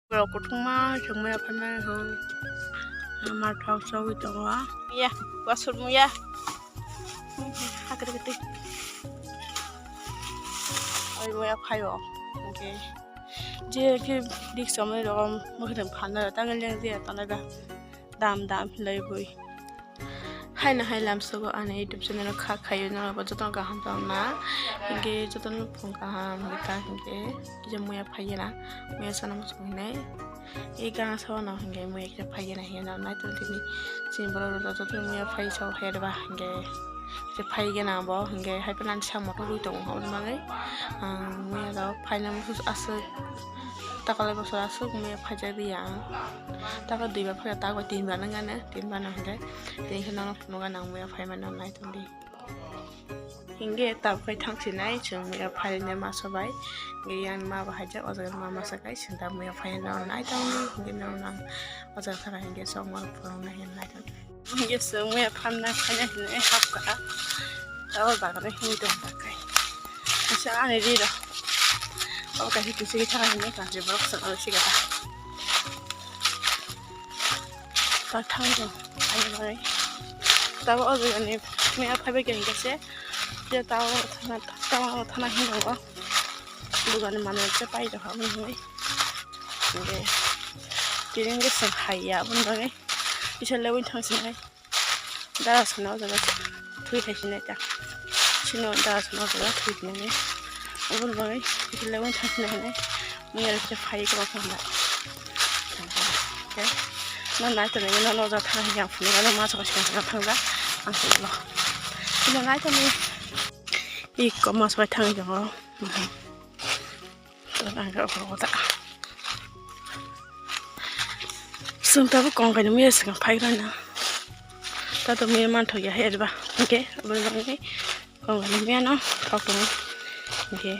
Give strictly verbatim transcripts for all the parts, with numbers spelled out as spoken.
Borok kuthungma chwngmaya phaimani hwn. Ama thok chogwi tongo. Ya, wasur muya. Hakri kati. Oi muya phaio. Okay. Je ke dik samai rok mukhrim phana ta ngeleng je ta na da. Dam dam lai bui. Haino hai lamsogo ani YouTube channel o kha khaio norok bo jotono kaham tongna. Hinkhe jotono phung kaham hwnkha hinkhe kisa muya phaiya na muya sana muchung hinai. E gana sabo no hinkhe muya kisa phaiya na hiya na nai tong tini chini borok rok jotono muya phai sao hai ba hinkhe kisa phai gana bo hinkhe hai phano ani samung tongwi tongo aboni bagwi ang muya rok phaina muchung aswk. Takolai bosor aswk muya phaijak di ang. Tako duibar phai tako tinbar nang gana, tinbar nang hwnkhe. Tini khe nono phunukgana ang muya phaimano nai tongdi. Hinkhe tabuk khai thangsinai chwng muya phainai masa bai. Hinkhe yang ma bo haijak o jaga ma masa kai chwng ta muya phainai nono nai tongdi. Hinkhe nono ang o jaga thangkha hinkhe chokma rok phunuknai hinwi nai tongdi. Hinkhe chwng muya phanna khaina hinwi hapkha. Abo bagwi himwi tongkha kai. Kaisa ani ri rw. Abo kaisa kisiki thangna hinwi kanjwi borok chwng aro sikha ta. Ta thang rw. Ani bagwi. Tabo o jagani muya phaibai khe hinkhe se. Je tabo thana, tabo thana hinwi tongo. Dugani manwi se pai rw kha hinwi. Hinkhe tini hinkhe chwng hai ya aboni bagwi. Kisa lewin thang sinai. Dara sana o jaga thwi khai sinai ta. Sino dara sana o jaga thwi sinai. Aboni bagwi kisa lewin thang sinai hinai. Muya rok kisa phai kwbang khe hambai. Okay. No nai tonwi no no jaga thang yang phunukgano ma sokha sokha thang ja. Ang solo. Sino nai tonwi. Ikko mas bai thang tongo. Ang khe okhorok ta. Chwng tabuk kong kainwi muya swkang phai rwna. Tato muya manthok ya hai ba. Hinkhe aboni bagwi kong kainwi muya no thok tongo. Hinkhe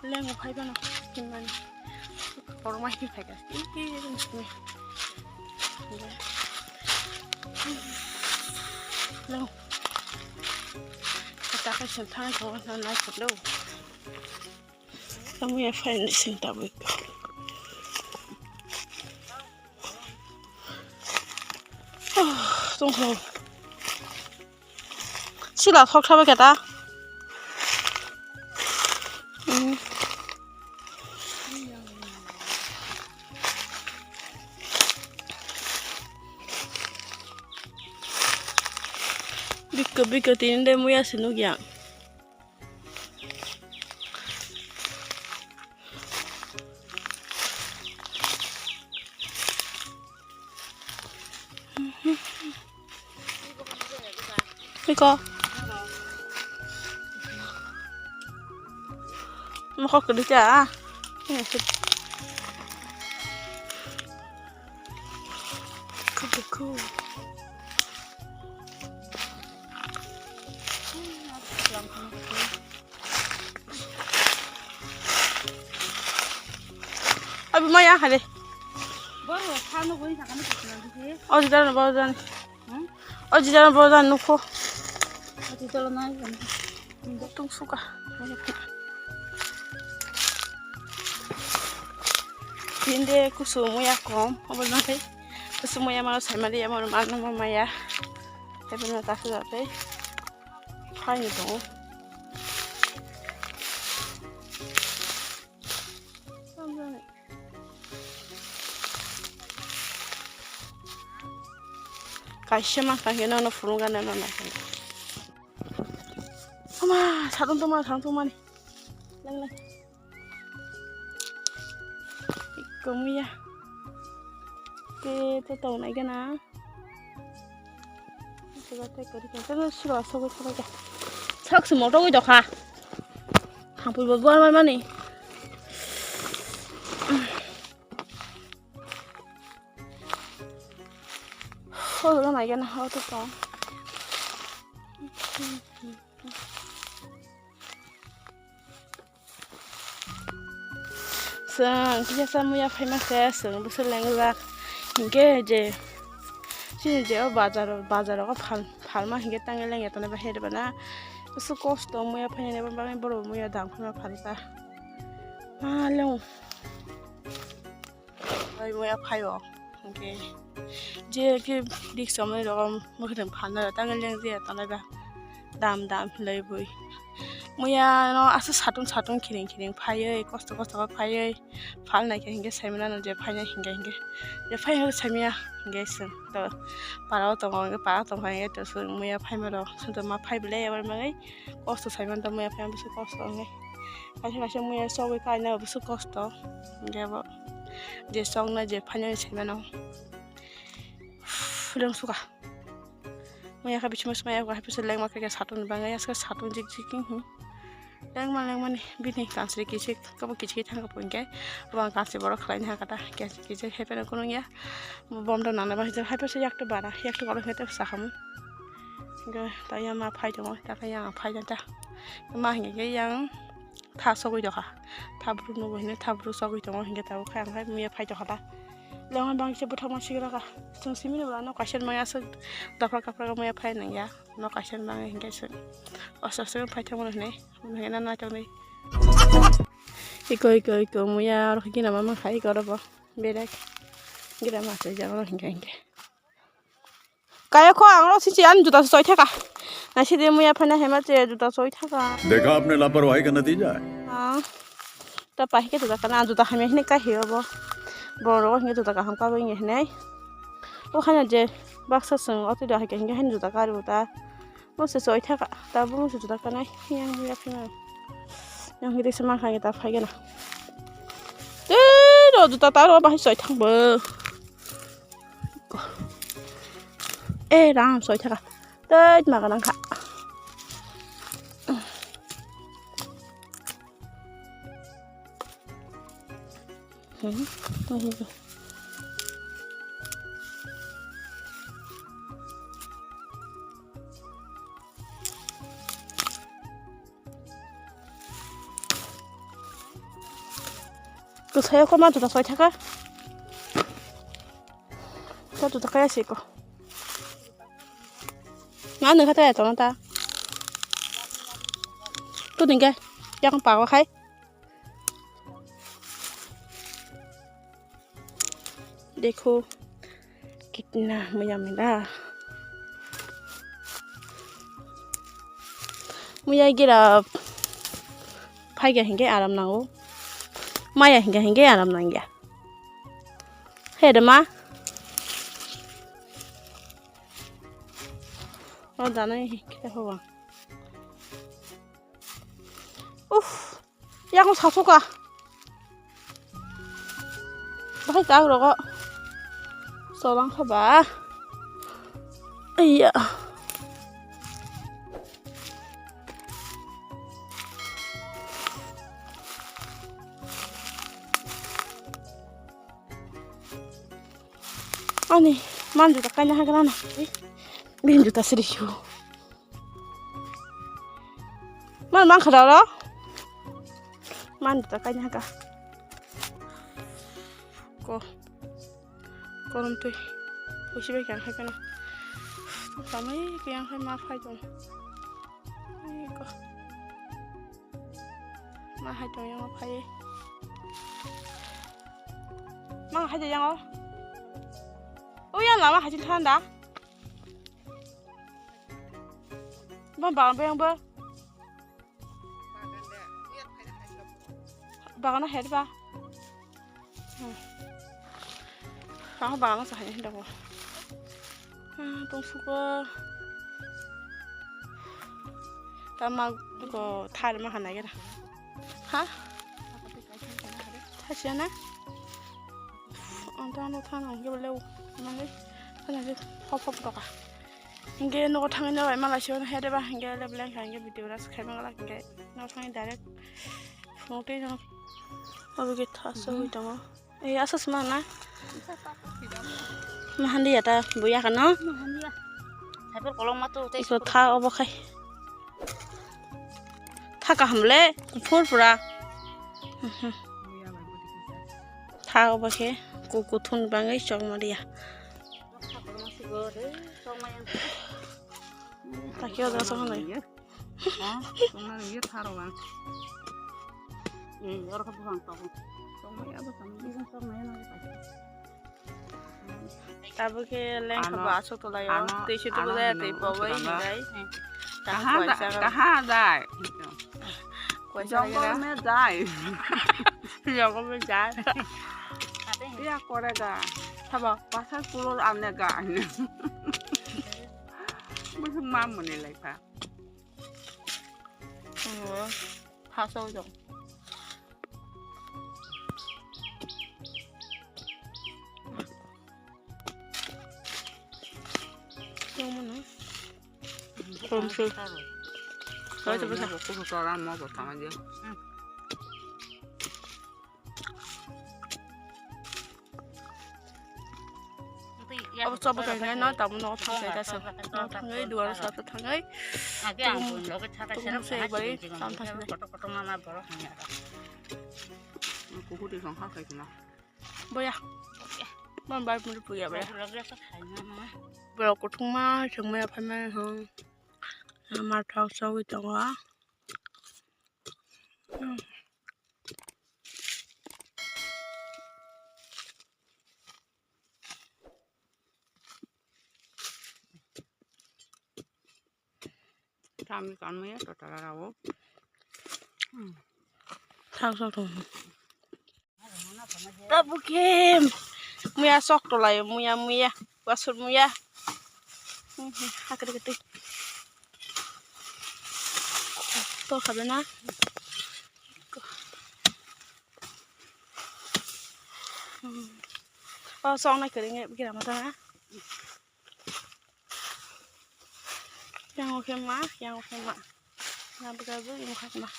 lengo phai bano hinmani. Korma hi phai ka. Ih, ih, ih, ih. Lengo. Kata ka sing thang ko na na ko lo. Kamu ya fine sing ta bu. Oh, tong ko. Sila khok thaba keta. Hmm. Bikko bikko tini de muya se nukya. Iko. Mokok kedua. Kubuku. Abi maya hale. Boro phano goi sakani. Ojidar no boro jan. Hmm? Ojidar no boro jan nukho. Ojidar no. Tung suka. Tinde kusu muya kom. Obo no hai. Kusu muya ma sai mali ya mo ma no maya. Ebe no ta su da te. Phai ni tongo. Kaisa ma kangke nono phunukgana no naikhe. Ama, sadung tongma, sadung tongmani. Lang, lang. Komiya. Ke to tong nai gana. Sura tei kori ka. Tei sura sogwi sogwi ka. Sak se moto wi dokha. Hangpui bo buar mar mani. Sogwi nai gana ha to tong. Chwng kisa cha muya phaima se chwng bwswk lengjak hinkhe je chini je o bazar bazar rogo phal phalma hinkhe tangwi lengya tonwi bahai rwbana bwswk kosto muya phainani bagwi borok muya dam phaima phalka Ah, leo. Ai, muya phaio. Oke. Je ke dik samai rogo mukhe phanna ta ngeleng je ta na ba. Dam dam hilai bui. Muya no asa satung satung khiring khiring phaioi, kosto kosto khe phaioi. Phal nai khe hinge saimana no je phaina hinge hinge. Je phai hinge saimaya hinge sung. To para o tongo hinge para tongo hinge to sung muya phaima rok. Sung to ma phai bele abar mangai. Kosto saiman to muya phaima bisu kosto hinge. Kaisa kaisa muya sogwi kaina bisu kosto. Hinge bo je song na je phaina saimano. Leng suka. Muya kha bichima sumaya kha haipisa lengma kha satun bangai aska satun jik jik hi. Lengma lengmani bini kansri kichik kabo kichik thang kapo hinkhe. Bo ang kansri borok khlaina hakata kichik kichik haipeno kunung ya. Bom do nana ba haipisa yak to bara yak to kolo hete sakhamu. Ga ta ya ma phai tongo ta kha yang phai ta. Ma hinge yang. Tha sogwi tongkha. Tha bru nugo hino tha bru sogwi tongo hinkhe tabuk khe ang khe muya phai tongkha ta. Lengma bangse bwthakma sigra kha. Chwng simi ni bwlano kaisa maya aswk dopra kapra maya phai nangya. No kaisa bangwi hinkhe chwng. Oso oso phai thangmano hinwi. Hinwi na na chongni. Iko iko iko muya oro gina mama khai iko oro bo. Berek. Gina ma sai jang oro hinkhe hinkhe. Kaya kho ang ro sisi ani juta soi thaka. Na sidi muya phana hema che juta soi thaka. देखा आपने लापरवाही का नतीजा है। Ah. Ta pai ke juta kana juta hamya hine ka hiyo bo. Bo ro hine juta kaham ka bo hine. O khana je baksa sung o tu da hake hine juta ka ro ta. Mo se soi thaka. Ta bo mo se juta kana yang muya phana. Yang hide se ma khani ta phai gana. Te ro juta ta ro ba soi thang bo. Eh, ram soi thaka. Tei maga nang kha. Hmm. Kwsaya koma juta soi thaka. Ko juta kaya siko. Nga nung kata ya tona ta. Tu dingke. Yang pago khai. Dekho, kitna muya mila. Muya gira phaiga hinge aram nango. Maya hinge hinge aram nangya. He de ma. O danai kita hoa. Uff. Yakung sasoka. Bahai tak rogo. Solang kha ba. Iya. Ani man juta kaina hagra na. Bin juta siri shu. Man man khada ro. Man juta kaina haga. Ko. Korom tui. Kusi bai kang hai kana. Tamai kiyang hai ma phai tong. Ai ko. Ma hai tong yang phai. Ma hai de yang o. O yang lama hai thanda. Ba ba ba yang ba. Bagana hai ba. Hmm. Ang bagana sa hai daw. Hmm, tong suka. Tama ko thar ma hana gera. Ha? Thasiana? Ang tang no thang ang gelo. Mangai. Thana ge hop hop doka. Hinge nogo thangwi no bai mala sio no hede ba hinge le blank hinge video ras khai mangala hinge no thangwi direct phone tei no obo ge tha so wi tongo. Ei asa sma na. Mahandi ya ta buya kano. Mahandi ya. Hai por kolong ma tu tei iko tha obo khai. Tha kaham le phur pura. Tha obo khe kukuthun bangwi chokma dia. Takio da song nai. Eh, oro khe buphang tongo. Tongo ya, buphang. Buphang tongo ya, nang buphang. Tabuk khe lengkha ano, bo aswk tolaio. Ano, twi sutu ano bo jaya hino twi pogwi ukurama. Hinai. Kaha da-, kaha dai? Kaisa jongol lagina. Me jai. Jongol me jai. Iya korega. Thabo. Pasal kulur anega. Musuh mam muni lekha. Phasok jong. Kom su. Kau coba sa. Aku suka orang mau pertama dia. Abo choba khe no tamo no thang khe kaisa. No thangwi duar sa to thangwi. Tum tum se bari tam thang se. Kuhuti song ha kai kena. Boya. Man bai mun puya boya. Borok kuthungma thangma phaima hong. Ama thok sawi tongo. Kami kami ya, totala rawo. Thang sok thang. Tabuk khe muya sok tolaio, muya, muya, wasur muya. Hakri kete. To khabe na. O sok nai kering gira mata na. Yang oke ma, yang oke ma. Yang betul tu yang oke ma.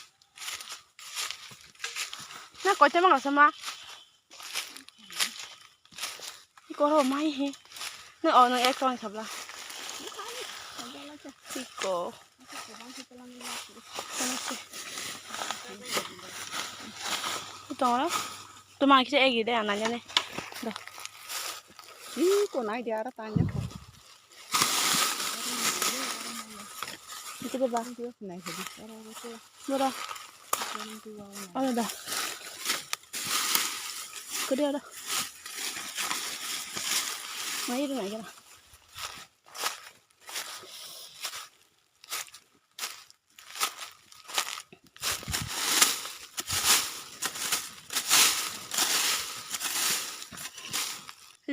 Na kau cuma nggak sama. Iko ro mai he. Na oh na ek ton sabla. Iko. Ito ora. Tuma kisa egi de ananya ne. Do. Iko nai de ara tanya ko. Ito ba ba. Nai ko. Mura. Ano da. Kodi ada. Mai ri mai kena.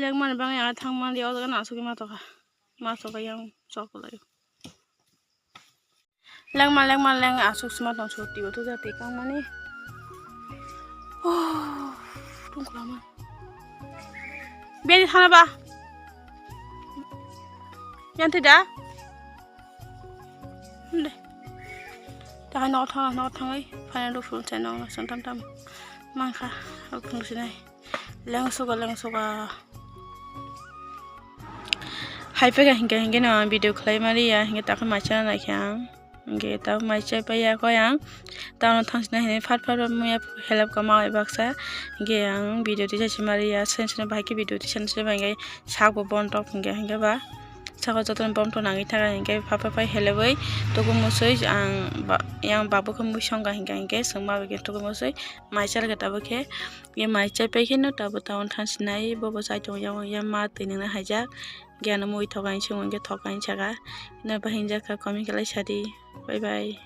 Lengmani bangwi ang thangmani o jaga no asugwi ma tokha. Ma tokha yang sok lai. Lengma, lengma, leng aswk sima tong soti bo tuja twi kangmani. Oh, tungkla ma. Beri thana ba. Yang tidak? Deh. Takai nok thang, nok thangai. Final full channel sang tam tam. Mangkha, aku sinai. Lengsoka, lengsoka. Hai peka hingke hingke no ang video khlai maliya, hingke takhe mai chana naikhe ang. Hingke ta mai chai paiya koi ang. Tamo thang sina hini phat phat muya help kama bai baksa. Hingke ang video tisa si maliya, sen sen bahai ke video tisa si bai hingke sak bo bon tok hingke hingke ba. Sako joto ni bom to nangwi thaga hingke phat phat pai help bai tuku musui ang ba, yang babu khe mui songga hingke hingke songma bai tuku musui mai chal khe tabo khe. Ye mai chai pai kheno tabo town thang sinai, bobo chai tong ya, ya ma twi nang na haijak. Ge ano mui thokai se mui ge thokai saka. Ino ba hinjak kha comment khlai sadi. Bye bye.